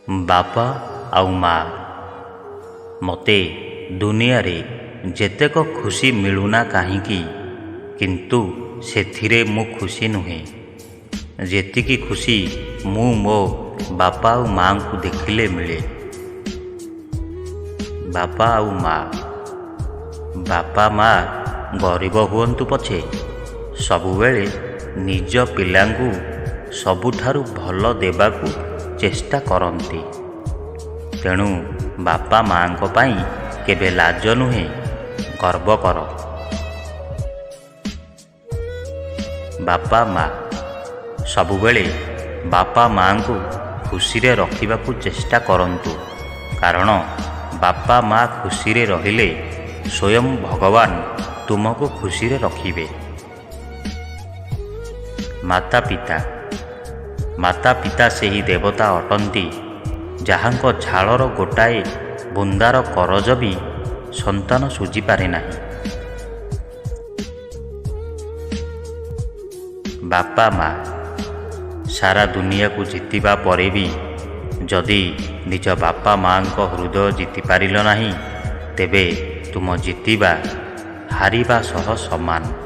ବାପା ଆଉ ମା। ମୋତେ ଦୁନିଆରେ ଯେତେକ ଖୁସି ମିଳୁନା କାହିଁକି, କିନ୍ତୁ ସେଥିରେ ମୁଁ ଖୁସି ନୁହେଁ, ଯେତିକି ଖୁସି ମୁଁ ମୋ ବାପା ଆଉ ମାଆଙ୍କୁ ଦେଖିଲେ ମିଳେ। ବାପା ଆଉ ମା। ବାପା ମା ଗରିବ ହୁଅନ୍ତୁ ପଛେ, ସବୁବେଳେ ନିଜ ପିଲାଙ୍କୁ ସବୁଠାରୁ ଭଲ ଦେବାକୁ ଚେଷ୍ଟା କରନ୍ତି। ତେଣୁ ବାପା ମାଆଙ୍କ ପାଇଁ କେବେ ଲାଜ ନୁହେଁ, ଗର୍ବ କର। ବାପା ମା। ସବୁବେଳେ ବାପା ମାଆଙ୍କୁ ଖୁସିରେ ରଖିବାକୁ ଚେଷ୍ଟା କରନ୍ତୁ, କାରଣ ବାପା ମା ଖୁସିରେ ରହିଲେ ସ୍ୱୟଂ ଭଗବାନ ତୁମକୁ ଖୁସିରେ ରଖିବେ। ମାତା ପିତା। ମାତା ପିତା ସେହି ଦେବତା ଅଟନ୍ତି, ଯାହାଙ୍କ ଝାଳର ଗୋଟାଏ ବୁନ୍ଦାର କରଜ ବି ସନ୍ତାନ ଶୁଝିପାରେ ନାହିଁ। ବାପା ମା। ସାରା ଦୁନିଆକୁ ଜିତିବା ପରେ ବି ଯଦି ନିଜ ବାପା ମାଆଙ୍କ ହୃଦୟ ଜିତିପାରିଲ ନାହିଁ, ତେବେ ତୁମ ଜିତିବା ହାରିବା ସହ ସମାନ।